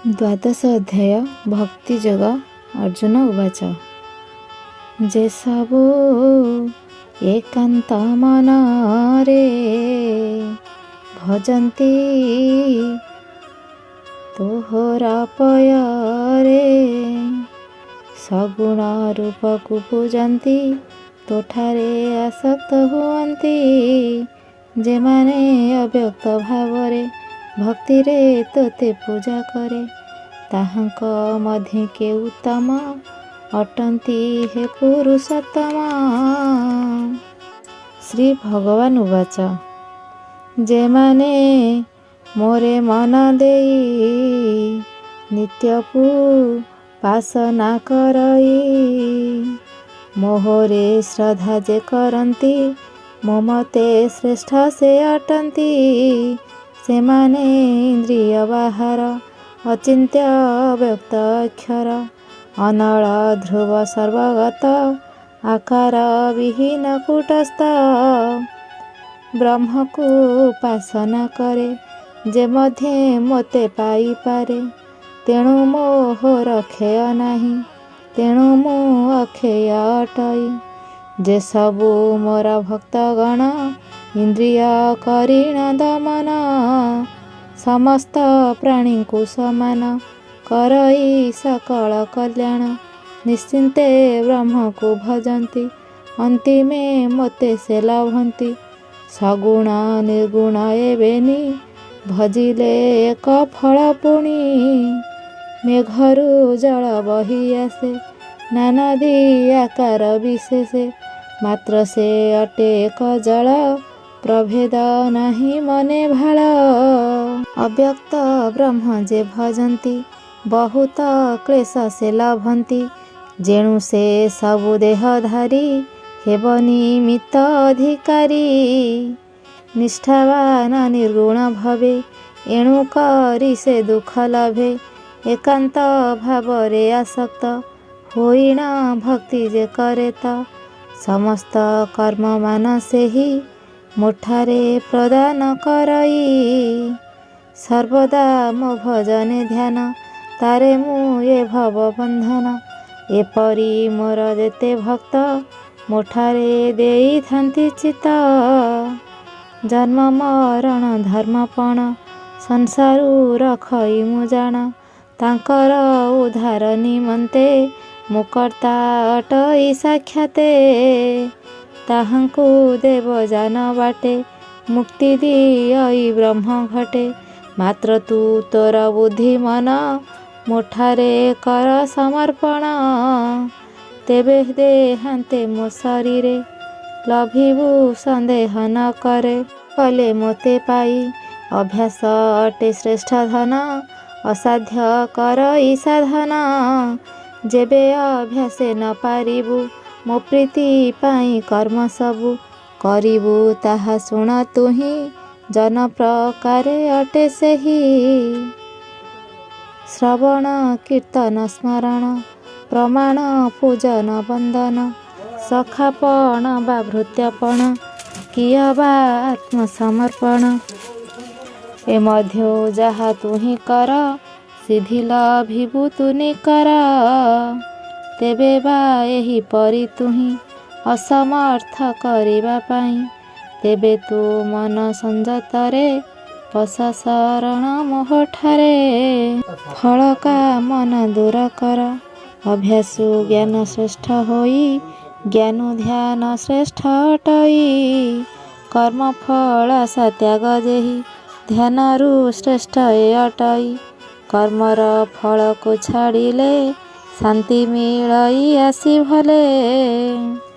ଦ୍ୱାଦଶ ଅଧ୍ୟାୟ, ଭକ୍ତି ଯୋଗ। ଅର୍ଜୁନ ଉବାଚ, ଯେ ସବୁ ଏକାନ୍ତ ମନରେ ଭଜନ୍ତି ତୋହର ପୟରେ, ସଗୁଣ ରୂପକୁ ପୂଜନ୍ତି, ତୋଠାରେ ଆସକ୍ତ ହୁଅନ୍ତି, ଯେମାନେ ଅବ୍ୟକ୍ତ ଭାବରେ ଭକ୍ତିରେ ତୋତେ ପୂଜା କରେ, ତାହାଙ୍କ ମଧ୍ୟେ କେ ଉତ୍ତମ ଅଟନ୍ତି ହେ ପୁରୁଷୋତ୍ତମ? ଶ୍ରୀ ଭଗବାନ ଉବାଚ, ଯେମାନେ ମୋରେ ମନ ଦେଇ ନିତ୍ୟକୁ ଉପାସନା କରଇ, ମୋହରେ ଶ୍ରଦ୍ଧା ଯେ କରନ୍ତି, ମୋ ମତେ ଶ୍ରେଷ୍ଠ ସେ ଅଟନ୍ତି। ସେମାନେ ଇନ୍ଦ୍ରିୟ ବାହାର, ଅଚିନ୍ତ୍ୟ ଅବ୍ୟକ୍ତ ଅକ୍ଷର, ଅନଳ ଧ୍ରୁବ ସର୍ବଗତ, ଆକାର ବିହୀନ କୂଟସ୍ଥ ବ୍ରହ୍ମକୁ ଉପାସନା କରେ ଯେ ମଧ୍ୟେ ମୋତେ ପାଇପାରେ। ତେଣୁ ମୋହର କ୍ଷୟ ନାହିଁ, ତେଣୁ ମୁଁ ଅକ୍ଷୟ ଅଟଇ। ଯେ ସବୁ ମୋର ଭକ୍ତଗଣ, ଇନ୍ଦ୍ରିୟ କରିଣ ଦମନ, ସମସ୍ତ ପ୍ରାଣୀଙ୍କୁ ସମାନ କରଇ ସକଳ କଲ୍ୟାଣ, ନିଶ୍ଚିନ୍ତେ ବ୍ରହ୍ମକୁ ଭଜନ୍ତି, ଅନ୍ତିମେ ମୋତେ ସେ ଲଭନ୍ତି। ସଗୁଣ ନିର୍ଗୁଣ ଏବେନି ଭଜିଲେ ଏକ ଫଳ ପୁଣି। ମେଘରୁ ଜଳ ବହି ଆସେ ନାନାଦି ଆକାର ବିଶେଷେ, ମାତ୍ର ସେ ଅଟେ ଏକ ଜଳ, ପ୍ରଭେଦ ନାହିଁ ମନେ ଭାଳ। ଅବ୍ୟକ୍ତ ବ୍ରହ୍ମ ଯେ ଭଜନ୍ତି, ବହୁତ କ୍ଳେଶ ସେ ଲଭନ୍ତି। ଯେଣୁ ସେ ସବୁ ଦେହଧାରୀ ହେବ ନିମିତ୍ତ ଅଧିକାରୀ। ନିଷ୍ଠାବାନ ନିର୍ଗୁଣ ଭବେ, ଏଣୁ କରି ସେ ଦୁଃଖ ଲଭେ। ଏକାନ୍ତ ଭାବରେ ଆସକ୍ତ ହୋଇଣ ଭକ୍ତି ଯେ କରେ ତ, ସମସ୍ତ କର୍ମମାନ ସେହି ମୋଠାରେ ପ୍ରଦାନ କରଇ। ସର୍ବଦା ମୋ ଭଜନେ ଧ୍ୟାନ ତାରେ ମୁଁ ଏ ଭବ ବନ୍ଧନ। ଏପରି ମୋର ଯେତେ ଭକ୍ତ ମୋଠାରେ ଦେଇଥାନ୍ତି ଚିତ୍ତ, ଜନ୍ମ ମରଣ ଧର୍ମପଣ ସଂସାରୁ ରଖଇ ମୁଁ ଜାଣ। ତାଙ୍କର ଉଦ୍ଧାର ନିମନ୍ତେ ମୁଁ କର୍ତ୍ତା ଅଟଇ ସାକ୍ଷାତେ। ତାହାଙ୍କୁ ଦେବଯାନ ବାଟେ ମୁକ୍ତି ଦିଅଇ ବ୍ରହ୍ମ ଘଟେ। ମାତ୍ର ତୁ ତୋର ବୁଦ୍ଧି ମନ ମୋଠାରେ କର ସମର୍ପଣ, ତେବେ ଦେହାନ୍ତେ ମୋ ଶରୀରେ ଲଭିବୁ ସନ୍ଦେହ ନ କରେ। କଲେ ମୋତେ ପାଇ ଅଭ୍ୟାସ ଅଟେ ଶ୍ରେଷ୍ଠ ଧନ, ଅସାଧ୍ୟ କରଇ ସାଧନ। ଯେବେ ଅଭ୍ୟାସେ ନ ପାରିବୁ, ମୋ ପ୍ରୀତି ପାଇଁ କର୍ମ ସବୁ କରିବୁ, ତାହା ଶୁଣ ତୁହି ଜନ ପ୍ରକାରେ ଅଟେ ସେହି। ଶ୍ରବଣ କୀର୍ତ୍ତନ ସ୍ମରଣ ପ୍ରମାଣ ପୂଜନ ବନ୍ଦନ, ସଖାପଣ ବା ଭୃତ୍ୟପଣ କିୟ ବା ଆତ୍ମସମର୍ପଣ, ଏ ମଧ୍ୟ ଯାହା ତୁହି କର ସିଦ୍ଧି ଲଭିବୁ ତୁ ନିକର। ତେବେ ବା ଏହିପରି ତୁହି ଅସମର୍ଥ କରିବା ପାଇଁ, ତେବେ ତୁ ମନ ସଂଯତରେ ପଶ ଶରଣ ମୋହଠାରେ। ଫଳ କାମନା ଦୂର କର, ଅଭ୍ୟାସୁ ଜ୍ଞାନ ଶ୍ରେଷ୍ଠ ହୋଇ, ଜ୍ଞାନୁ ଧ୍ୟାନ ଶ୍ରେଷ୍ଠ ଅଟଇ। କର୍ମଫଳ ଆଶା ତ୍ୟାଗ ଯେହି, ଧ୍ୟାନରୁ ଶ୍ରେଷ୍ଠ ଏ ଅଟଇ। କର୍ମର ଫଳକୁ ଛାଡ଼ିଲେ ଶାନ୍ତି ମିଳଇ ଆସି ଭଲେ।